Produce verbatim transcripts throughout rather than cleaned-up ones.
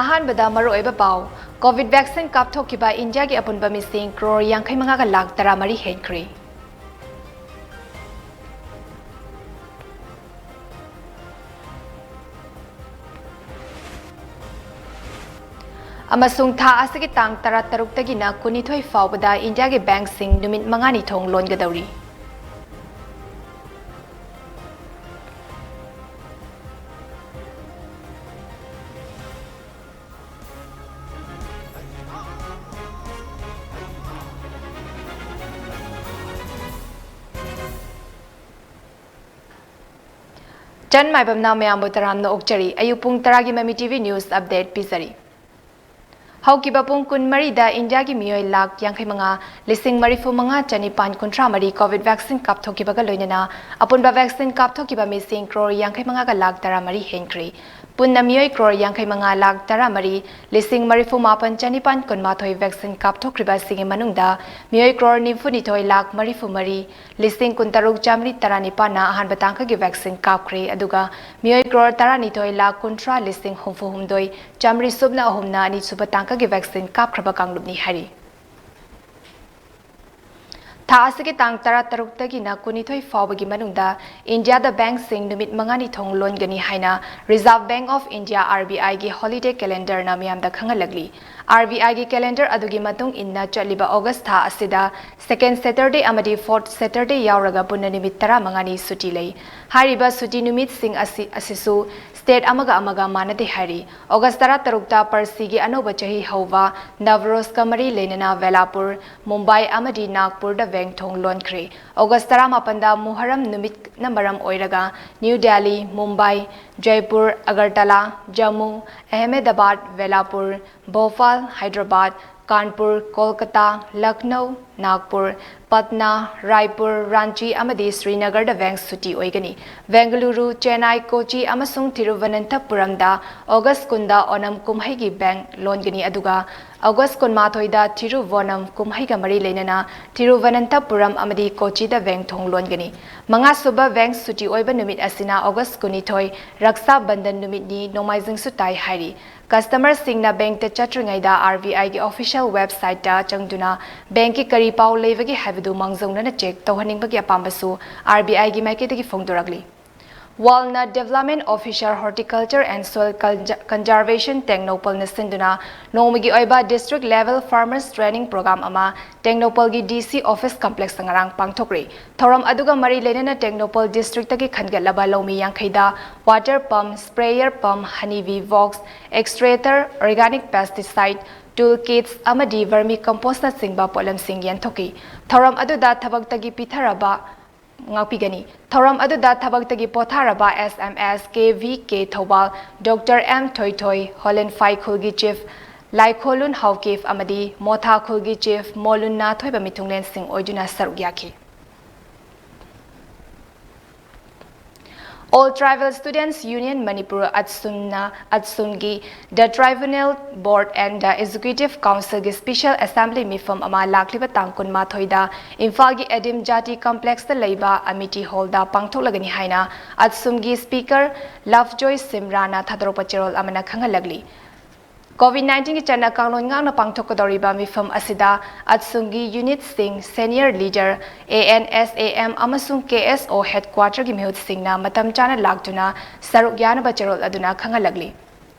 ꯑꯍꯥꯟꯕꯗ ꯃꯔꯨꯑꯣꯏꯕ ꯄꯥꯎ꯫ ꯀꯣꯚꯤꯗ ꯚꯦꯛꯁꯤꯟ ꯀꯥꯞꯊꯣꯛꯈꯤꯕ ꯏꯟꯗꯤꯌꯥꯒꯤ ꯑꯄꯨꯟꯕ ꯃꯤꯁꯤꯡ ꯀ꯭ꯔꯣꯔ ꯌꯥꯡꯈꯩ ꯃꯉꯥꯒ ꯂꯥꯈ ꯇꯔꯥꯃꯔꯤ ꯍꯦꯟꯈ꯭ꯔꯦ꯫ ꯑꯃꯁꯨꯡ ꯊꯥ ꯑꯁꯤꯒꯤ ꯇꯥꯡ ꯇꯔꯥꯇꯔꯨꯛꯇꯒꯤꯅ ꯀꯨꯟꯅꯤꯊꯣꯏ ꯐꯥꯎꯕꯗ ꯏꯟꯗꯤꯌꯥꯒꯤ ꯕꯦꯡꯛꯁꯤꯡ ꯅꯨꯃꯤꯠ ꯃꯉꯥꯅꯤ ꯊꯣꯡ ꯂꯣꯟꯒꯗꯧꯔꯤ꯫ ꯆꯟ ꯃꯥꯏꯕꯝꯅ ꯃꯌꯥꯝꯕꯨ ꯇꯔꯥꯝꯅ ꯑꯣꯛꯆꯔꯤ꯫ ꯑꯌꯨꯛ ꯄꯨꯡ ꯇꯔꯥꯒꯤ ꯃꯃꯤ ꯇꯤ ꯚꯤ news update ꯄꯤꯖꯔꯤ꯫ ꯍꯧꯈꯤꯕ ꯄꯨꯡ ꯀꯨꯟꯃꯔꯤꯗ ꯏꯟꯗꯤꯌꯥꯒꯤ ꯃꯤꯑꯣꯏ ꯂꯥꯈ ꯌꯥꯡꯈꯩ ꯃꯉꯥ, ꯂꯤꯁꯤꯡ ꯃꯔꯤꯐꯨ ꯃꯉꯥ, ꯆꯅꯤꯄꯥꯟ ꯀꯨꯟꯊ꯭ꯔꯥ ꯃꯔꯤ ꯀꯣꯚꯤꯗ ꯚꯦꯛꯁꯤꯟ ꯀꯥꯞꯊꯣꯛꯈꯤꯕꯒ ꯂꯣꯏꯅꯅ ꯑꯄꯨꯟꯕ ꯚꯦꯛꯁꯤꯟ ꯀꯥꯞꯊꯣꯛꯈꯤꯕ ꯃꯤꯁꯤꯡ ꯀ꯭ꯔꯣꯔ ꯌꯥꯡꯈꯩ ꯃꯉꯥꯒ ꯂꯥꯈ ꯇꯔꯥꯃꯔꯤ ꯍꯦꯟꯈ꯭ꯔꯦ꯫ ꯄꯨꯟꯅ ꯃꯤꯑꯣꯏ ꯀ꯭ꯔꯣꯔ ꯌꯥꯡꯈꯩ ꯃꯉꯥ ꯂꯥꯈ ꯇꯔꯥꯃꯔꯤ, ꯂꯤꯁꯤꯡ ꯃꯔꯤꯐꯨ ꯃꯥꯄꯟ, ꯆꯅꯤꯄꯥꯟ ꯀꯨꯟꯃꯥꯊꯣꯏ ꯚꯦꯛꯁꯤꯟ ꯀꯥꯞꯊꯣꯛꯈ꯭ꯔꯤꯕ ꯑꯁꯤꯒꯤ ꯃꯅꯨꯡꯗ ꯃꯤꯑꯣꯏ ꯀ꯭ꯔꯣꯔ ꯅꯤꯐꯨꯅꯤꯊꯣꯏ ꯂꯥꯈ ꯃꯔꯤꯐꯨ ꯃꯔꯤ, ꯂꯤꯁꯤꯡ ꯀꯨꯟꯇꯔꯨꯛ ꯆꯥꯃꯔꯤ ꯇꯔꯥꯅꯤꯄꯥꯟꯅ ꯑꯍꯥꯟꯕ ꯇꯥꯡꯀꯛꯀꯤ ꯚꯦꯛꯁꯤꯟ ꯀꯥꯞꯈ꯭ꯔꯦ, ꯑꯗꯨꯒ ꯃꯤꯑꯣꯏ ꯀ꯭ꯔꯣꯔ ꯇꯔꯥꯅꯤꯊꯣꯏ ꯂꯥꯈ ꯀꯨꯟꯊ꯭ꯔꯥ ꯂꯤꯁꯤꯡ ꯍꯨꯝꯐꯨ ꯍꯨꯝꯗꯣꯏ ꯆꯥꯃꯔꯤ ꯁꯨꯞꯅ ꯑꯍꯨꯝꯅ ꯑꯅꯤꯁꯨꯕ ꯇꯥꯡꯀꯛꯀꯤ ꯚꯦꯛꯁꯤꯟ ꯀꯥꯞꯈ꯭ꯔꯕ ꯀꯥꯡꯂꯨꯞꯅꯤ ꯍꯥꯏꯔꯤ꯫ ꯊꯥ ꯑꯁꯤꯒꯤ ꯇꯥꯡ ꯇꯔꯥꯇꯔꯨꯛꯇꯒꯤꯅ ꯀꯨꯟꯅꯤꯊꯣꯏ ꯐꯥꯎꯕꯒꯤ ꯃꯅꯨꯡꯗ ꯏꯟꯗꯤꯌꯥꯗ ꯕꯦꯡꯛꯁꯤꯡ ꯅꯨꯃꯤꯠ ꯃꯉꯥꯅꯤ ꯊꯣꯡ ꯂꯣꯟꯒꯅꯤ ꯍꯥꯏꯅ Reserve Bank of India, R B I ꯒꯤ holiday calendarꯅ ꯃꯤꯌꯥꯝꯗ ꯈꯪꯍꯜꯂꯛꯂꯤ꯫ R B I ꯒꯤ calendar ꯑꯗꯨꯒꯤ ꯃꯇꯨꯡ ꯏꯟꯅ ꯆꯠꯂꯤꯕ August ꯊꯥ ꯑꯁꯤꯗ second Saturday ꯑꯃꯗꯤ fourth Saturday ꯌꯥꯎꯔꯒ ꯄꯨꯟꯅ ꯅꯨꯃꯤꯠ ꯇꯔꯥꯃꯉꯥꯅꯤ ꯁꯨꯇꯤ ꯂꯩ꯫ ꯍꯥꯏꯔꯤꯕ ꯁꯨꯇꯤ ꯅꯨꯃꯤꯠꯁꯤꯡ ꯑꯁꯤ, ꯑꯁꯤꯁꯨ state ꯑꯃꯒ ꯑꯃꯒ ꯃꯥꯟꯅꯗꯦ ꯍꯥꯏꯔꯤ꯫ August ꯇꯔꯥꯇꯔꯨꯛꯇ ꯄꯥꯔꯁꯤꯒꯤ ꯑꯅꯧꯕ ꯆꯍꯤ ꯍꯧꯕ ꯅꯕꯔꯣꯖꯀ ꯃꯔꯤ ꯂꯩꯅꯅ ꯕꯦꯂꯥꯄꯨꯔ, ꯃꯨꯝꯕꯥꯏ ꯑꯃꯗꯤ ꯅꯥꯒꯄꯨꯔꯗ ꯕꯦꯡꯛ ꯊꯣꯡ ꯂꯣꯟꯈ꯭ꯔꯦ꯫ August ꯇꯔꯥꯃꯥꯄꯟꯗ ꯃꯨꯍꯔꯝ ꯅꯨꯃꯤꯠꯅ ꯃꯔꯝ ꯑꯣꯏꯔꯒ ꯅ꯭ꯌꯨ ꯗꯦꯜꯂꯤ, ꯃꯨꯝꯕꯥꯏ, ꯖꯩꯄꯨꯔ, ꯑꯒꯔꯇꯂꯥ, ꯖꯝꯃꯨ, ꯑꯍꯃꯦꯗꯕꯥꯗ, ꯕꯦꯂꯥꯄꯨꯔ, ꯚꯣꯄꯥꯜ, ꯍꯥꯏꯗ꯭ꯔꯕꯥꯗ, ꯀꯥꯟꯄꯨꯔ, ꯀꯣꯜꯀꯇꯥ, ꯂꯈꯅꯧ, ꯅꯥꯒꯄꯨꯔ, ꯄꯠꯅꯥ, ꯔꯥꯏꯄꯨꯔ, ꯔꯥꯟꯆꯤ ꯑꯃꯗꯤ ꯁ꯭ꯔꯤꯅꯒꯔꯗ ꯕꯦꯡꯛ ꯁꯨꯇꯤ ꯑꯣꯏꯒꯅꯤ꯫ ꯕꯦꯡꯒꯂꯨꯔꯨ, ꯆꯦꯟꯅꯥꯏ, ꯀꯣꯆꯤ ꯑꯃꯁꯨꯡ ꯊꯤꯔꯨꯚꯅꯟꯊꯄꯨꯔꯝꯗ ꯑꯣꯒꯁ꯭ꯠ ꯀꯨꯟꯗ ꯑꯣꯅꯝ ꯀꯨꯝꯍꯩꯒꯤ ꯕꯦꯡꯛ ꯂꯣꯟꯒꯅꯤ, ꯑꯗꯨꯒ ꯑꯣꯒꯁ꯭ꯠ ꯀꯨꯟꯃꯥꯊꯣꯏꯗ ꯊꯤꯔꯨꯚꯣꯅꯝ ꯀꯨꯝꯍꯩꯒ ꯃꯔꯤ ꯂꯩꯅꯅ ꯊꯤꯔꯨꯚꯅꯟꯊꯄꯨꯔꯝ ꯑꯃꯗꯤ ꯀꯣꯆꯤꯗ ꯕꯦꯡꯛ ꯊꯣꯡ ꯂꯣꯟꯒꯅꯤ꯫ ꯃꯉꯥꯁꯨꯕ ꯕꯦꯡꯛ ꯁꯨꯇꯤ ꯑꯣꯏꯕ ꯅꯨꯃꯤꯠ ꯑꯁꯤꯅ ꯑꯣꯒꯁ꯭ꯠ ꯀꯨꯟꯅꯤꯊꯣꯏ, ꯔꯛꯁꯥ ꯕꯟꯙꯟ ꯅꯨꯃꯤꯠꯅꯤ, ꯅꯣꯡꯃꯥꯏꯖꯤꯡꯁꯨ ꯇꯥꯏ ꯍꯥꯏꯔꯤ꯫ ꯀꯁꯇꯃꯔꯁꯤꯡꯅ ꯕꯦꯡꯛꯇ ꯆꯠꯇ꯭ꯔꯤꯉꯩꯗ ꯑꯥꯔ ꯕꯤ ꯑꯥꯏꯒꯤ ꯑꯣꯐꯤꯁꯤꯌꯦꯜ ꯋꯦꯕꯁꯥꯏꯠꯇ ꯆꯪꯗꯨꯅ ꯕꯦꯡꯛꯀꯤ ꯀꯔꯤ ꯄꯥꯎ ꯂꯩꯕꯒꯦ ꯍꯥꯏꯕꯗꯨ ꯃꯥꯡꯖꯧꯅꯅ ꯆꯦꯛ ꯇꯧꯍꯟꯅꯤꯡꯕꯒꯤ ꯑꯄꯥꯝꯕꯁꯨ ꯑꯥꯔ ꯕꯤ ꯑꯥꯏꯒꯤ ꯃꯥꯏꯀꯩꯗꯒꯤ ꯐꯣꯡꯗꯣꯔꯛꯂꯤ꯫ Walnut Development Officer, Horticulture and Soil Conser-, Conservation, ꯇꯦꯡꯅꯧꯄꯜꯅ ꯁꯤꯟꯗꯨꯅ ꯅꯣꯡꯃꯒꯤ ꯑꯣꯏꯕ District Level Farmers Training Program ꯑꯃ ꯇꯦꯡꯅꯧꯄꯜꯒꯤ ꯗꯤ ꯁꯤ ꯑꯣꯐꯤꯁ ꯀꯝꯄ꯭ꯂꯦꯛꯁꯇ ꯉꯔꯥꯡ ꯄꯥꯡꯊꯣꯛꯈ꯭ꯔꯦ꯫ ꯊꯧꯔꯝ ꯑꯗꯨꯒ ꯃꯔꯤ ꯂꯩꯅꯅ ꯇꯦꯡꯅꯧꯄꯜ ꯗꯤꯁꯇ꯭ꯔꯤꯛꯇꯒꯤ ꯈꯟꯒꯠꯂꯕ ꯂꯧꯃꯤ ꯌꯥꯡꯈꯩꯗ water pump, sprayer pump, honey bee box, extractor, organic pesticide, tool kits ꯑꯃꯗꯤ vermi compost ꯅꯆꯤꯡꯕ ꯄꯣꯠꯂꯝꯁꯤꯡ ꯌꯦꯟꯊꯣꯛꯈꯤ꯫ ꯊꯧꯔꯝ ꯑꯗꯨꯗ ꯊꯕꯛꯇꯒꯤ ꯄꯤꯊꯔꯕ ꯉꯥꯛꯄꯤꯒꯅꯤ꯫ ꯊꯧꯔꯝ ꯑꯗꯨꯗ ꯊꯕꯛꯇꯒꯤ ꯄꯣꯊꯥꯔꯕ ꯑꯦꯁ ꯑꯦꯝ ꯑꯦꯁ ꯀꯦ ꯚꯤ ꯀꯦ Thoubal, doctor M ꯊꯣꯏꯊꯣꯏ, ꯍꯣꯂꯦꯟꯐꯥꯏ ꯈꯨꯜꯒꯤ chief ꯂꯥꯏꯈꯣꯂꯨꯟ Haokip ꯑꯃꯗꯤ ꯃꯣꯊꯥ ꯈꯨꯜꯒꯤ ꯆꯤꯐ ꯃꯣꯂꯨꯟꯅ ꯊꯣꯏꯕ ꯃꯤꯊꯨꯡꯂꯦꯟꯁꯤꯡ ꯑꯣꯏꯗꯨꯅ ꯁꯔꯨꯛ ꯌꯥꯈꯤ꯫ All Tribal Students Union Manipur, ꯑꯠꯁꯨꯝꯅ, ꯑꯠꯁꯨꯝꯒꯤ The Tribunal Board and the Executive Council ꯒꯤ Special Assembly ꯃꯤꯐꯝ ꯑꯃ ꯂꯥꯛꯂꯤꯕ ꯇꯥꯡ ꯀꯨꯟꯃꯥꯊꯣꯏꯗ ꯏꯝꯐꯥꯜꯒꯤ ꯑꯦꯗꯤꯝ ꯖꯥꯇꯤ ꯀꯝꯄ꯭ꯂꯦꯛꯁꯇ ꯂꯩꯕ ꯑꯃꯤꯇꯤ ꯍꯣꯜꯗ ꯄꯥꯡꯊꯣꯛꯂꯒꯅꯤ ꯍꯥꯏꯅ ꯑꯠꯁꯨꯝꯒꯤ ꯁ꯭ꯄꯤꯀꯔ ꯂꯚꯖꯣꯏ ꯁꯤꯝꯔꯥꯅ ꯊꯥꯗꯣꯔꯛꯄ ꯆꯦꯔꯣꯜ ꯑꯃꯅ ꯈꯪꯍꯜꯂꯛꯂꯤ꯫ ꯀꯣꯚꯤꯗ ꯅꯥꯏꯟꯇꯤꯟꯒꯤ ꯆꯠꯅ ꯀꯥꯡꯂꯣꯟ ꯉꯥꯛꯅ ꯄꯥꯡꯊꯣꯛꯀꯗꯧꯔꯤꯕ ꯃꯤꯐꯝ ꯑꯁꯤꯗ ꯑꯠꯁꯨꯝꯒꯤ ꯌꯨꯅꯤꯠꯁꯤꯡ, senior leader, A N S A M ꯑꯃꯁꯨꯡ ꯀꯦ ꯑꯦꯁ ꯑꯣ ꯍꯦꯗꯀ꯭ꯋꯥꯇꯔꯒꯤ ꯃꯤꯍꯨꯠꯁꯤꯡꯅ ꯃꯇꯝ ꯆꯥꯅ ꯂꯥꯛꯇꯨꯅ ꯁꯔꯨꯛ ꯌꯥꯅꯕ ꯆꯦꯔꯣꯜ ꯑꯗꯨꯅ ꯈꯪꯍꯜꯂꯛꯂꯤ꯫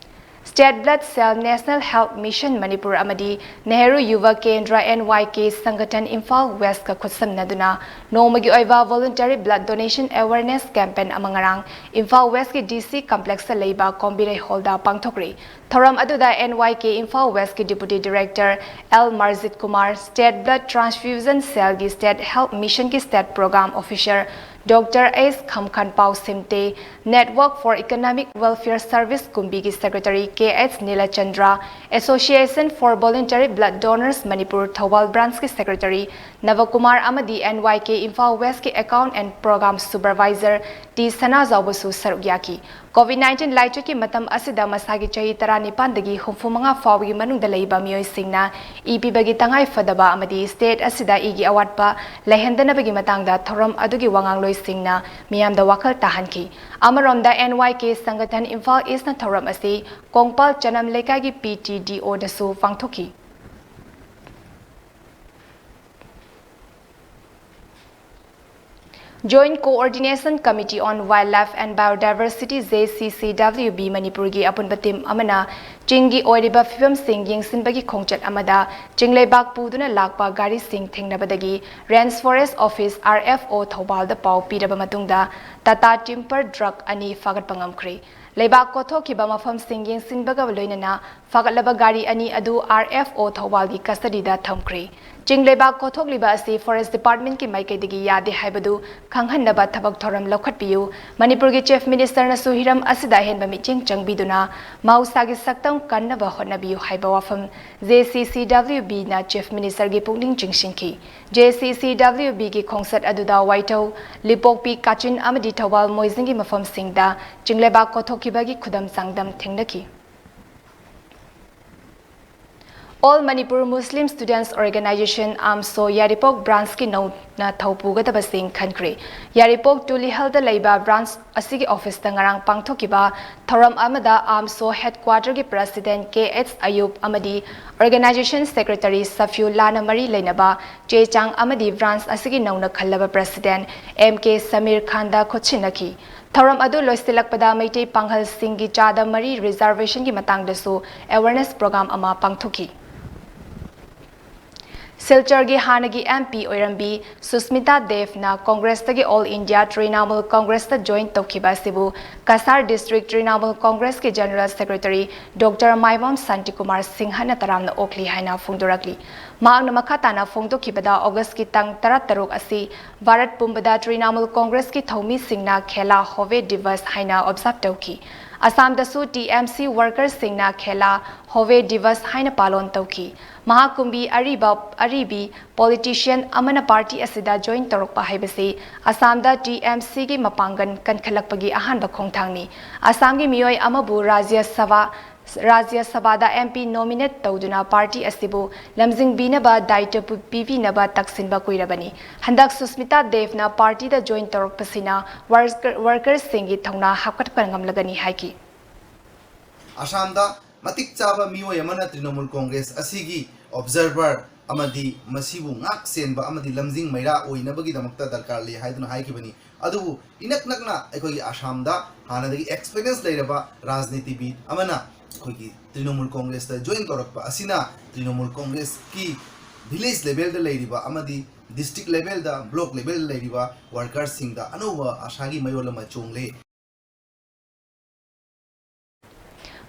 State Blood Cell, National Health Mission Manipur ꯑꯃꯗꯤ ꯅꯦꯍꯔꯨ ꯌꯨꯚ ꯀꯦꯟꯗ꯭ꯔ, ꯑꯦꯟ ꯋꯥꯏ ꯀꯦ, ꯁꯪꯒꯊꯟ ꯏꯝꯐꯥꯜ ꯋꯦꯁꯀ ꯈꯨꯠꯁꯝꯅꯗꯨꯅ ꯅꯣꯡꯃꯒꯤ ꯑꯣꯏꯕ Voluntary Blood Donation Awareness Campaign ꯑꯃ ꯉꯔꯥꯡ ꯏꯝꯐꯥꯜ ꯋꯦꯁꯀꯤ ꯗꯤ ꯁꯤ ꯀꯝꯄ꯭ꯂꯦꯛꯁꯇ ꯂꯩꯕ ꯀꯣꯝꯕꯤꯔꯩ ꯍꯣꯜꯗ ꯄꯥꯡꯊꯣꯛꯈ꯭ꯔꯦ꯫ ꯊꯧꯔꯝ ꯑꯗꯨꯗ ꯑꯦꯟ ꯋꯥꯏ ꯀꯦ ꯏꯝꯐꯥꯜ ꯋꯦꯁꯀꯤ Deputy Director L Marjit Kumar, State Blood Transfusion Cell ꯒꯤ State Health Mission ꯒꯤ State Program Officer Doctor S Khamkhanpao Simte, Network for Economic Welfare Service, ꯀꯨꯝꯕꯤꯒꯤ Secretary K H Nilachandra, Association for Voluntary Blood Donors Manipur Thoubal Branch ꯀꯤ Secretary ꯅꯕꯀꯨꯃꯥꯔ ꯑꯃꯗꯤ N Y K Imphal West ꯀꯤ Account and Program Supervisor T ꯁꯅꯥꯖꯥꯎꯕꯁꯨ ꯁꯔꯨꯛ ꯌꯥꯈꯤ꯫ COVID nineteen ꯂꯥꯏꯆꯠꯀꯤ ꯃꯇꯝ ꯑꯁꯤꯗ ꯃꯁꯥꯒꯤ ꯆꯍꯤ ꯇꯔꯥꯅꯤꯄꯥꯟꯗꯒꯤ ꯍꯨꯝꯐꯨꯃꯉꯥ ꯐꯥꯎꯕꯒꯤ ꯃꯅꯨꯡꯗ ꯂꯩꯕ ꯃꯤꯑꯣꯏꯁꯤꯡꯅ ꯏ ꯄꯤꯕꯒꯤ ꯇꯉꯥꯏ ꯐꯗꯕ ꯑꯃꯗꯤ state ꯑꯁꯤꯗ ꯏꯒꯤ ꯑꯋꯥꯠꯄ ꯂꯩꯍꯟꯗꯅꯕꯒꯤ ꯃꯇꯥꯡꯗ ꯊꯧꯔꯝ ꯑꯗꯨꯒꯤ ꯋꯥꯉꯥꯡꯂꯣꯏꯁꯤꯡꯅ ꯃꯤꯌꯥꯝꯗ ꯋꯥꯈꯜ ꯇꯥꯍꯟꯈꯤ꯫ ꯑꯃꯔꯣꯝꯗ N Y K ꯁꯪꯒꯊꯟ ꯏꯝꯐꯥꯜ ꯏꯁꯅ ꯊꯧꯔꯝ ꯑꯁꯤ ꯀꯣꯡꯄꯥꯜ ꯆꯅꯝ ꯂꯩꯀꯥꯏꯒꯤ P T D O ꯗꯁꯨ ꯄꯥꯡꯊꯣꯛꯈꯤ꯫ Joint Coordination Committee on Wildlife and Biodiversity, J C C W B, ꯃꯅꯤꯄꯨꯔꯒꯤ ꯑꯄꯨꯟꯕ team ꯑꯃꯅ ꯆꯤꯡꯒꯤ ꯑꯣꯏꯔꯤꯕ ꯐꯤꯕꯝꯁꯤꯡ ꯌꯦꯡꯁꯤꯟꯕꯒꯤ ꯈꯣꯡꯆꯠ ꯑꯃꯗ ꯆꯤꯡꯂꯩꯕꯥꯛ ꯄꯨꯗꯨꯅ ꯂꯥꯛꯄ ꯒꯥꯔꯤꯁꯤꯡ ꯊꯦꯡꯅꯕꯗꯒꯤ Range Forest Office, R F O, ꯊꯧꯕꯥꯜꯗ ꯄꯥꯎ ꯄꯤꯔꯕ ꯃꯇꯨꯡꯗ Tata Timber Truck ꯑꯅꯤ ꯐꯥꯒꯠꯄ ꯉꯝꯈ꯭ꯔꯦ꯫ ꯂꯩꯕꯥꯛ ꯀꯣꯠꯊꯣꯛꯈꯤꯕ ꯃꯐꯝꯁꯤꯡ ꯌꯦꯡꯁꯤꯟꯕꯒ ꯂꯣꯏꯅꯅ ꯐꯥꯒꯠꯂꯕ ꯒꯥꯔꯤ ꯑꯅꯤ ꯑꯗꯨ R F O ꯊꯧꯕꯥꯜꯒꯤ custody ꯗ ꯊꯝꯈ꯭ꯔꯦ꯫ ꯆꯤꯡ ꯂꯩꯕꯥꯛ ꯀꯣꯠꯊꯣꯛꯂꯤꯕ ꯑꯁꯤ Forest Department ꯀꯤ ꯃꯥꯏꯀꯩꯗꯒꯤ ꯌꯥꯗꯦ ꯍꯥꯏꯕꯗꯨ ꯈꯪꯍꯟꯅꯕ ꯊꯕꯛ ꯊꯧꯔꯝ ꯂꯧꯈꯠꯄꯤꯌꯨ꯫ ꯃꯅꯤꯄꯨꯔꯒꯤ Chief Minister ꯅꯁꯨ ꯍꯤꯔꯝ ꯑꯁꯤꯗ ꯑꯍꯦꯟꯕ ꯃꯤꯠꯌꯦꯡ ꯆꯪꯕꯤꯗꯨꯅ ꯃꯍꯧꯁꯥꯒꯤ ꯁꯛꯇꯝ ꯀꯟꯅꯕ ꯍꯣꯠꯅꯕꯤꯌꯨ ꯍꯥꯏꯕ ꯋꯥꯐꯝ J C C W B ꯅ Chief Minister ꯒꯤ ꯄꯨꯛꯅꯤꯡ ꯆꯤꯡꯁꯤꯟꯈꯤ꯫ J C C W B ꯒꯤ ꯈꯣꯡꯆꯠ ꯑꯗꯨꯗ ꯋꯥꯏꯊꯧ, ꯂꯤꯄꯣꯛꯄꯤ, ꯀꯥꯆꯤꯟ ꯑꯃꯗꯤ ꯊꯧꯕꯥꯜ ꯃꯣꯏꯖꯤꯡꯒꯤ ꯃꯐꯝꯁꯤꯡꯗ ꯆꯤꯡꯂꯩꯕꯥꯛ ꯀꯣꯠꯊꯣꯛꯈꯤꯕꯒꯤ ꯈꯨꯗꯝ ꯆꯥꯡꯗꯝ ꯊꯦꯡꯅꯈꯤ꯫ All Manipur Muslim Students Organization, AMSO, ꯌꯥꯏꯔꯤꯄꯣꯛ branch ꯀꯤ ꯅꯧꯅ ꯊꯧ ꯄꯨꯒꯗꯕꯁꯤꯡ ꯈꯟꯈ꯭ꯔꯦ꯫ ꯌꯥꯏꯔꯤꯄꯣꯛ ꯇꯨꯂꯤꯍꯜꯗ ꯂꯩꯕ branch ꯑꯁꯤꯒꯤ office ꯇ ꯉꯔꯥꯡ ꯄꯥꯡꯊꯣꯛꯈꯤꯕ ꯊꯧꯔꯝ ꯑꯃꯗ AMSO headquarter ꯒꯤ President K H ꯑꯌꯨꯕ ꯑꯃꯗꯤ Organization Secretary ꯁꯐꯤꯎꯜꯂꯥꯅ ꯃꯔꯤ ꯂꯩꯅꯕ ꯆꯦ ꯆꯥꯡ ꯑꯃꯗꯤ branch ꯑꯁꯤꯒꯤ ꯅꯧꯅ ꯈꯜꯂꯕ President M K ꯁꯃꯤꯔ ꯈꯥꯟꯗ ꯈꯨꯠꯁꯤꯟꯅꯈꯤ꯫ ꯊꯧꯔꯝ ꯑꯗꯨ ꯂꯣꯏꯁꯤꯜꯂꯛꯄꯗ ꯃꯩꯇꯩ ꯄꯥꯡꯒꯜꯁꯤꯡꯒꯤ ꯆꯥꯗ ꯃꯔꯤ reservation ꯒꯤ ꯃꯇꯥꯡꯗꯁꯨ awareness program ꯑꯃ ꯄꯥꯡꯊꯣꯛꯈꯤ꯫ ꯁꯤꯜꯆꯔꯒꯤ ꯍꯥꯟꯅꯒꯤ M P ꯑꯣꯏꯔꯝꯕꯤ Susmita ꯗꯦꯕꯅ ꯀꯣꯡꯒ꯭ꯔꯦꯁꯇꯒꯤ All India Trinamool Congressꯇ join ꯇꯧꯈꯤꯕ ꯑꯁꯤꯕꯨ Cachar District Trinamool Congressꯀꯤ General Secretary Doctor ꯃꯥꯏꯕꯝ ꯁꯥꯟꯇꯤꯀꯨꯃꯥꯔ ꯁꯤꯡꯍꯅ ꯇꯔꯥꯝꯅ ꯑꯣꯛꯂꯤ ꯍꯥꯏꯅ ꯐꯣꯡꯗꯣꯔꯛꯂꯤ꯫ ꯃꯍꯥꯛꯅ ꯃꯈꯥ ꯇꯥꯅ ꯐꯣꯡꯗꯣꯛꯈꯤꯕꯗ, Augustꯀꯤ ꯇꯥꯡ ꯇꯔꯥꯇꯔꯨꯛ ꯑꯁꯤ ꯚꯥꯔꯠ ꯄꯨꯝꯕꯗ Trinamool Congressꯀꯤ ꯊꯧꯃꯤꯁꯤꯡꯅ Khela Hove Divas ꯍꯥꯏꯅ observe ꯇꯧꯈꯤ꯫ ꯑꯁꯥꯝꯗꯁꯨ T M C workerꯁꯤꯡꯅ Khela Hove Divas ꯍꯥꯏꯅ ꯄꯥꯂꯣꯟ ꯇꯧꯈꯤ꯫ ꯃꯍꯥꯛꯀꯨꯝꯕꯤ ꯑꯔꯤꯕ, ꯑꯔꯤꯕꯤ politician ꯑꯃꯅ party ꯑꯁꯤꯗ join ꯇꯧꯔꯛꯄ ꯍꯥꯏꯕꯁꯤ ꯑꯁꯥꯝꯗ T M Cꯒꯤ ꯃꯄꯥꯡꯒꯜ ꯀꯟꯈꯠꯂꯛꯄꯒꯤ ꯑꯍꯥꯟꯕ ꯈꯣꯡꯊꯥꯡꯅꯤ꯫ ꯑꯁꯥꯝꯒꯤ ꯃꯤꯑꯣꯏ ꯑꯃꯕꯨ ꯔꯥꯖ꯭ꯌ ꯁꯚꯥ, ꯔꯥꯖ꯭ꯌ ꯁꯚꯥꯗ M P nominate ꯇꯧꯗꯨꯅ party ꯑꯁꯤꯕꯨ ꯂꯝꯖꯤꯡꯕꯤꯅꯕ ꯗꯥꯌꯤꯠꯇ ꯄꯨ-, ꯄꯤꯕꯤꯅꯕ ꯇꯛꯁꯤꯟꯕ ꯀꯨꯏꯔꯕꯅꯤ꯫ ꯍꯟꯗꯛ ꯁꯨꯁꯃꯤꯇꯥ ꯗꯦꯕꯅ partyꯗ join ꯇꯧꯔꯛꯄꯁꯤꯅ worker, workerꯁꯤꯡꯒꯤ ꯊꯧꯅꯥ ꯍꯥꯞꯀꯠꯄ ꯉꯝꯂꯒꯅꯤ ꯍꯥꯏꯈꯤ꯫ ꯑꯁꯥꯝꯗ ꯃꯇꯤꯛ ꯆꯥꯕ ꯃꯤꯑꯣꯏ ꯑꯃꯅ ꯇ꯭ꯔꯤꯅꯃꯨꯜ ꯀꯣꯡꯒ꯭ꯔꯦꯁ ꯑꯁꯤꯒꯤ observer ꯑꯃꯗꯤ ꯃꯁꯤꯕꯨ ꯉꯥꯛ ꯁꯦꯟꯕ ꯑꯃꯗꯤ ꯂꯝꯖꯤꯡ ꯃꯩꯔꯥ ꯑꯣꯏꯅꯕꯒꯤꯗꯃꯛꯇ ꯗꯔꯀꯥꯔ ꯂꯩ ꯍꯥꯏꯗꯨꯅ ꯍꯥꯏꯈꯤꯕꯅꯤ꯫ ꯑꯗꯨꯕꯨ ꯏꯅꯛ ꯅꯛꯅ ꯑꯩꯈꯣꯏꯒꯤ ꯑꯁꯥꯝꯗ ꯍꯥꯟꯅꯗꯒꯤ experience ꯂꯩꯔꯕ ꯔꯥꯖꯅꯤꯇꯤꯕꯤꯗ ꯑꯃꯅ ꯑꯩꯈꯣꯏꯒꯤ ꯇ꯭ꯔꯤꯅꯃꯨꯜ ꯀꯣꯡꯒ꯭ꯔꯦꯁꯇ join ꯇꯧꯔꯛꯄ ꯑꯁꯤꯅ ꯇ꯭ꯔꯤꯅꯃꯨꯜ ꯀꯣꯡꯒ꯭ꯔꯦꯁꯀꯤ village levelꯗ ꯂꯩꯔꯤꯕ ꯑꯃꯗꯤ district levelꯗ, block levelꯗ ꯂꯩꯔꯤꯕ workerꯁꯤꯡꯗ ꯑꯅꯧꯕ ꯑꯁꯥꯒꯤ ꯃꯌꯣꯜ ꯑꯃ ꯆꯣꯡꯂꯦ꯫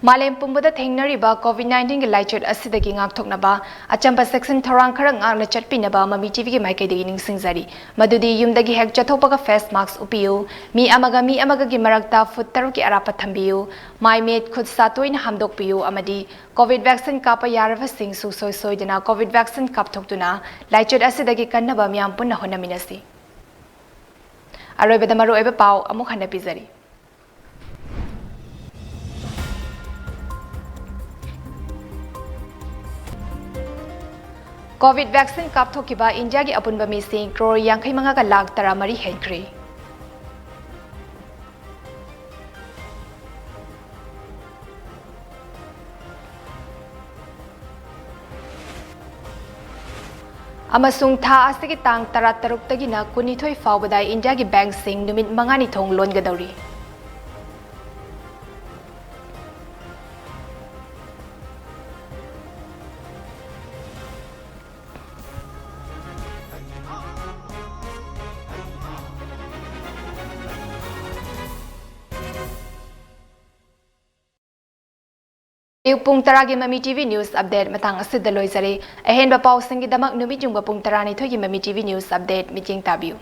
ꯃꯥꯂꯦꯝ ꯄꯨꯝꯕꯗ ꯊꯦꯡꯅꯔꯤꯕ COVID nineteenꯒꯤ ꯂꯥꯏꯆꯠ ꯑꯁꯤꯗꯒꯤ ꯉꯥꯛꯊꯣꯛꯅꯕ ꯑꯆꯝꯕ ꯆꯦꯛꯁꯤꯟ ꯊꯧꯔꯥꯡ ꯈꯔ ꯉꯥꯛꯅ ꯆꯠꯄꯤꯅꯕ ꯃꯃꯤ TVꯒꯤ ꯃꯥꯏꯀꯩꯗꯒꯤ ꯅꯤꯡꯁꯤꯡꯖꯔꯤ꯫ ꯃꯗꯨꯗꯤ ꯌꯨꯝꯗꯒꯤ ꯍꯦꯛ ꯆꯠꯊꯣꯛꯄꯒ face mask ꯎꯞꯄꯤꯌꯨ, ꯃꯤ ꯑꯃꯒ ꯃꯤ ꯑꯃꯒꯒꯤ ꯃꯔꯛꯇ foot ꯇꯔꯨꯛꯀꯤ ꯑꯔꯥꯞꯄ ꯊꯝꯕꯤꯌꯨ, ꯃꯥꯏ ꯃꯤꯠ ꯈꯨꯠ ꯁꯥ ꯇꯣꯏꯅ ꯍꯥꯝꯗꯣꯛꯄꯤꯌꯨ ꯑꯃꯗꯤ COVID vaccine ꯀꯥꯞꯄ ꯌꯥꯔꯕꯁꯤꯡ ꯁꯨꯡꯁꯣꯏ ꯁꯣꯏꯗꯅ COVID vaccine ꯀꯥꯞꯊꯣꯛꯇꯨꯅ ꯂꯥꯏꯆꯠ ꯑꯁꯤꯗꯒꯤ ꯀꯟꯅꯕ ꯃꯤꯌꯥꯝ ꯄꯨꯟꯅ ꯍꯣꯠꯅꯃꯤꯟꯅꯁꯤ꯫ ꯑꯔꯣꯏꯕꯗ ꯃꯔꯨꯑꯣꯏꯕ ꯄꯥꯎ ꯑꯃꯨꯛ ꯍꯟꯅ ꯄꯤꯖꯔꯤ꯫ COVID vaccine ꯀꯥꯞꯊꯣꯛꯈꯤꯕ ꯏꯟꯗꯤꯌꯥꯒꯤ ꯑꯄꯨꯟꯕ ꯃꯤꯁꯤꯡ ꯀ꯭ꯔꯣꯔ ꯌꯥꯡꯈꯩ ꯃꯉꯥꯒ ꯂꯥꯈ ꯇꯔꯥꯃꯔꯤ ꯍꯦꯟꯈ꯭ꯔꯦ꯫ ꯑꯃꯁꯨꯡ ꯊꯥ ꯑꯁꯤꯒꯤ ꯇꯥꯡ ꯇꯔꯥꯇꯔꯨꯛꯇꯒꯤꯅ ꯀꯨꯟꯅꯤꯊꯣꯏ ꯐꯥꯎꯕꯗ ꯏꯟꯗꯤꯌꯥꯒꯤ ꯕꯦꯡꯛꯁꯤꯡ ꯅꯨꯃꯤꯠ ꯃꯉꯥꯅꯤ ꯊꯣꯡ ꯂꯣꯟꯒꯗꯧꯔꯤ꯫ ꯑꯌꯨꯛ ꯄꯨꯡ ꯇꯔꯥꯒꯤ ꯃꯃꯤ ꯇꯤꯚꯤ ꯅ꯭ꯌꯨꯁ ꯑꯞꯗꯦꯠ ꯃꯇꯥꯡ ꯑꯁꯤꯗ ꯂꯣꯏꯖꯔꯦ꯫ ꯑꯍꯦꯟꯕ ꯄꯥꯎꯁꯤꯡꯒꯤꯗꯃꯛ ꯅꯨꯃꯤꯠ ꯌꯨꯡꯕ ꯄꯨꯡ ꯇꯔꯥꯅꯤꯊꯣꯏꯒꯤ ꯃꯃꯤ ꯇꯤꯚꯤ ꯅ꯭ꯌꯨꯁ ꯑꯞꯗꯦꯠ ꯃꯤꯠꯌꯦꯡ ꯇꯥꯕꯤꯌꯨ꯫